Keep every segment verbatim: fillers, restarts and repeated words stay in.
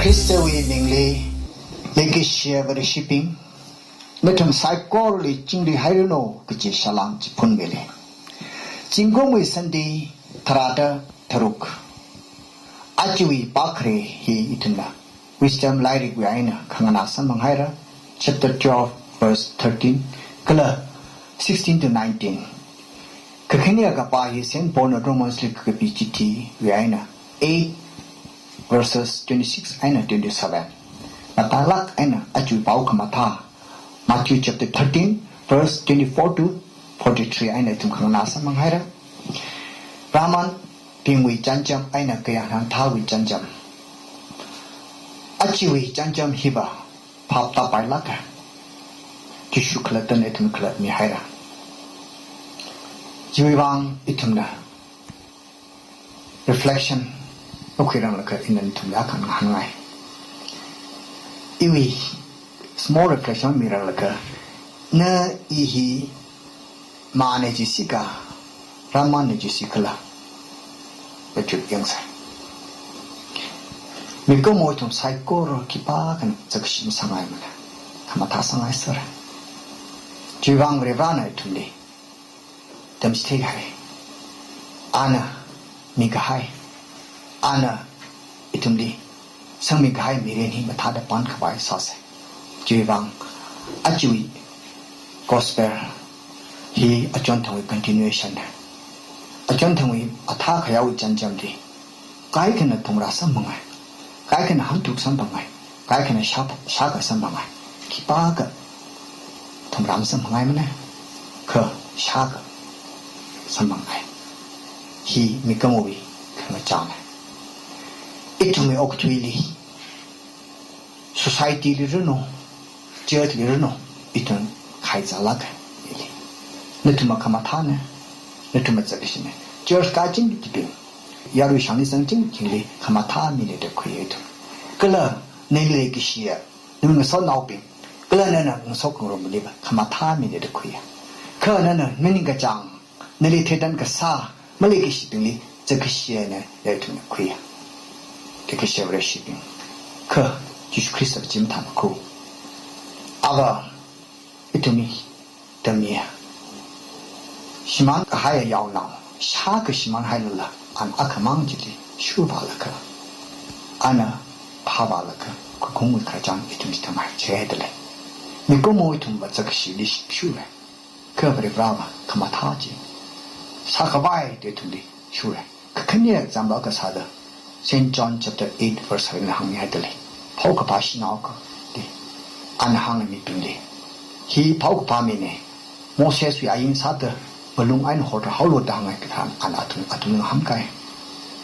Khristawui mingli, leikashiya Vareshibing, nathum saikorali chingri hairanu kaji salam chi phunmili. Zingkumwui Sunday tharāda tharuk. Ajawui pākhare hi ithumna Wisdom lairikwui eina khanganā samphang haira, chapter twelve, verse thirteen, kala sixteen to nineteen. Kakhane kapā hi Saint Paulna Romans li kakapi chithiwui eina eight, verses twenty-six eina twenty-seven. Matailāk eina ajawui pao khamathā, Matthew chapter thirteen, verse twenty-four to forty-three eina ithum khanganā samphang haira. Ramanbingwui chānjam eina kayāngthāwui chānjam. Ajawui chānjam hiva phap tāpailāka. Jishu khalattana ithum khalatmi haira. Chiwui vang ithumna reflection makhuiranglaga ina nathumli akha ngahānngai. Iwui small reflection miranglaga, na i hi mana jisi ka, Ramanna jisi khala, pachut yangsei. Mikumo ithum saikora khipākhana zakkashi masāngaimana, khamathā sāngaisera. Chiwui vang Varivarana ithumli tamchithei kahai. Ana mikahai. Ana ithumli sangmi kahai mirin hi mathāda pānkhavai sāsei. Chiwui vang ajawui gospel hi achonthangwui continuation na. Achonthangwui athā khayāwui chānjamli kaikhana thumrā samphangai, kaikhana hanthuk samphangai, kaikhana shā, shākha samphangai. Khipākha thumrā masamphangaimana, kha shākha samphangai. Hi mikumowui khangachāna. Ithumwui okathuili, society li ranu, church li ranu, ithum khaizālāka. Nathumva khamathāna, nathumva zakkashina. Church kāchingkibing, yarui shangli zangchingkibingli khamathā mina da khuiya ithum. Kala nali leikashiya, nawui ngasotnaobing, kala nana ngasotngarumli va khamathā mina da khuiya. Kha nana maningkachāng, nali thedan kasā maleikashibingli zakkashina da ithumna khuiya. Leikashiya Vareshibing, kha Jishu Khrista chi mathāmakhu. Ava ithumli tammiya. Shimān kahaiya yaonao, shākha shimānhailala, ana akhamang chili shurvālaga, ana phāvālaga, khakhungwui khararchān ithumli tamhaichithei dalei. Mikumo ithumva zakkashili shurei. Kha Varivarava khamathā chi sākhavai da ithumli shurei. Kakhane example akha sāda, Saint John chapter eight verse seven na hāngmihaidalei. Phaokaphā shanao akha da, ana hānga mibingli, hi phaokaphā mina. Moseswui ain sāda ngalung eina horhaolu da hānga katharan ana athum, athum ngahānkai.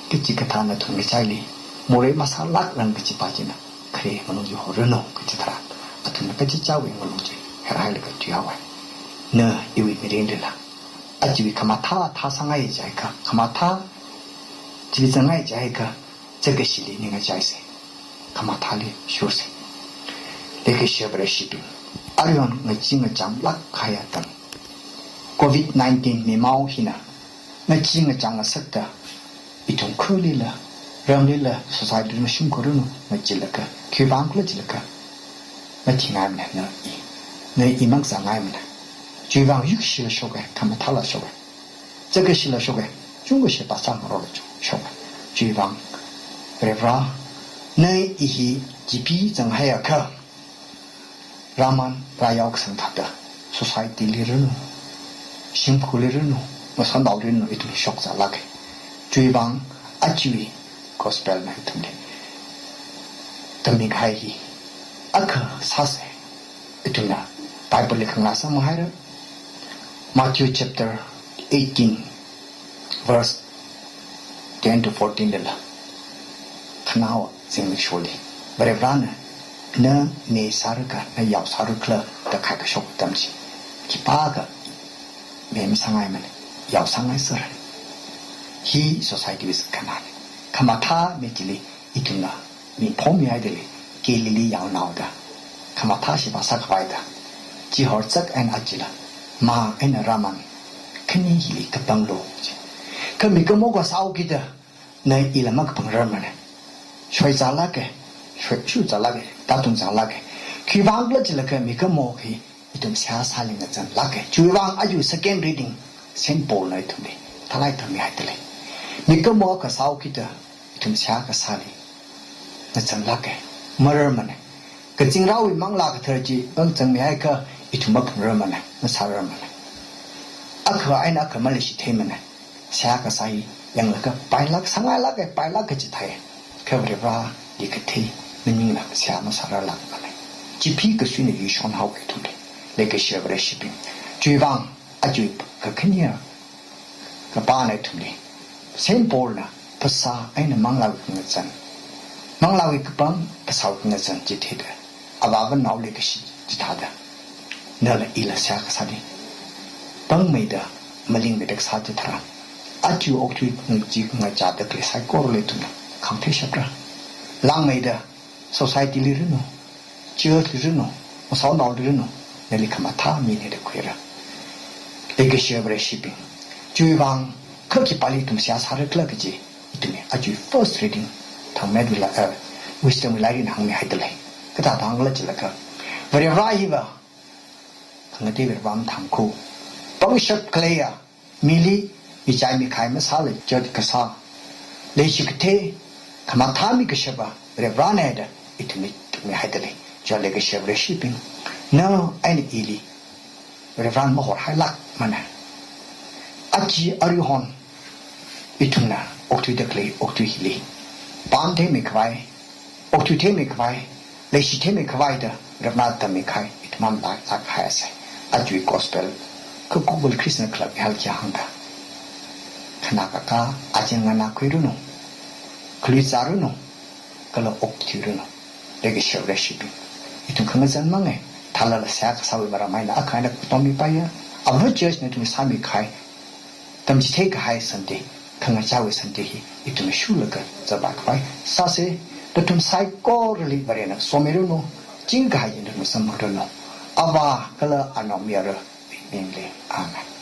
Kachikathāna athum ngachaili morei masālākrang kachipā china, khare ngalung chi horranu kachi tharan, athumna kachichāwui ngalung chi herhailaga thuihaowa. Na iwui mirinlila ajawui khamathā thā sāngai jiakha, khamathā chili zangngai jiakha, zakkashili ning ngachaisei. Khamathāli shursei. Leikashiya Vareshibing, aruihon ngachee ngachānglāk kahai atam, covid nineteen mimao hina ngachee ngachāng ngasakta, ithum khulila, ramlila, society li mashungkhuiranu, ngacheelaga, khiwuivang khala jilaga, mathingaimana na i. Na i makazāngaimana. Chiwuivang yukshila shoka, khamathāla shoka, zakkashila shoka, chungkashi pāsāngarola shoka. Chiwuivang Varivara, na i hi chipi zanghaiakha, Raman rāyao kasang thāda, society li ranu, shimkhurli ranu, ngasotnaoli ranu, ithum shokzālāka. Chiwuivang ajawui gospel na ithumli tammi kahai hi akha sāsei. Ithumna Bible li khanganā samphanghaira. Matthew chapter eighteen, verse ten to fourteen lila, khanaowa zimiksholi, Varivarana, na mi sāra kha, na yao sāra khala da khaikashok atam chi, khipākha mi masāngaimana, yao sāngaisera. Hi society wui sākhanāna. Khamathā mi chili ithumna ming phongmihaidalei, Galilee yaonao da, khamathā shipā sākhavai da. Chi horzak eina ajala, ma eina Raman khani hili kapanglu ji. Kha mikumo kasā haokida, na ila makapangrarmana. Shoizālāka, shu, shuchālāka, tātung chālāka. Khiwuivang khala jilaga mikumo hi ithum seihā sāli ngazanlāka. Chiwuivang aja second reading Saint Paul na ithumli thalai tami haidalei. Mikumo kasā kida ithum seihā kasāli ngazanlāka. Mararmana. Kazingraowui Manglā Kathara chi pangzangmi haikha ithum maphungrarmana, masārarmana. Akha eina akha maleishi theimana. Seihā kasā hi yanglaga pailāk, sāngailāka, pailāka kaji thai. Kha Varivarali kathei maningla seihā masārarlākmana. Chipeekasuina yuishon haowa ithumli. Leikashiya Vareshibing. Chiwuivang aja kakhane kapāna ithumli Saint Paul na phasā eina manglāwui kangazan, manglāwui kapam phasāwui kangazan chitheida, avāvanaoli kashi chithāda, nala ila seihā kasāli pangmeida, malingmeida kasā chitharan, aja okathui chi ngachāda khalei saikorali ithumna khangathei shapra. Langmeida society li ranu, church li ranu, masānaoli ranu, nali khamathā mina da khuira. Leikashiya Vareshibing. Chiwuivang kha khipāli ithum seihā sāra khala kaji, ithumwui aja first reading thangmeida la, eh, Wisdom wui lairikna hāngmi haidalei. Kathāda hāng khala jilaga, Varivara hiva khangatei Varivara mathāmeikha, pangshap khaleiya, mili michai mikhai masāla church kasā, leishi kathei, khamathā mikashapa Varivarana da ithumli tukmi haidalei. Chieina leikashiya Vareshibing, na eina ili Varivarana mahorhailākmana. Aja aruihon ithumna okthuida khalei okthui hili pān theimeikhavai, okthui theimeikhavai, leishi theimeikhavai da Varivarana tammi kahai ithum mamlāklāk haisa. Ajawui gospel kakupal Christian khalap hal kya hāngda, khanā kakā, aching nganā khuiranu, khalui zāranu, kala okthuiranu. Leikashiya Vareshibing. Ithum khangazan manga, thālala seihā kasāwui maram eina akha eina khuitommi paiya. Ava church na ithum sāmi kahai, tamchithei kahai Sunday, khangachāwui Sunday hi ithum shurlaga zatvākhavai sāsa. Nathum saikorali Varena somiranu, chingkahai nathum samphangranu. Avā kala Anaomayara mingli. Amen.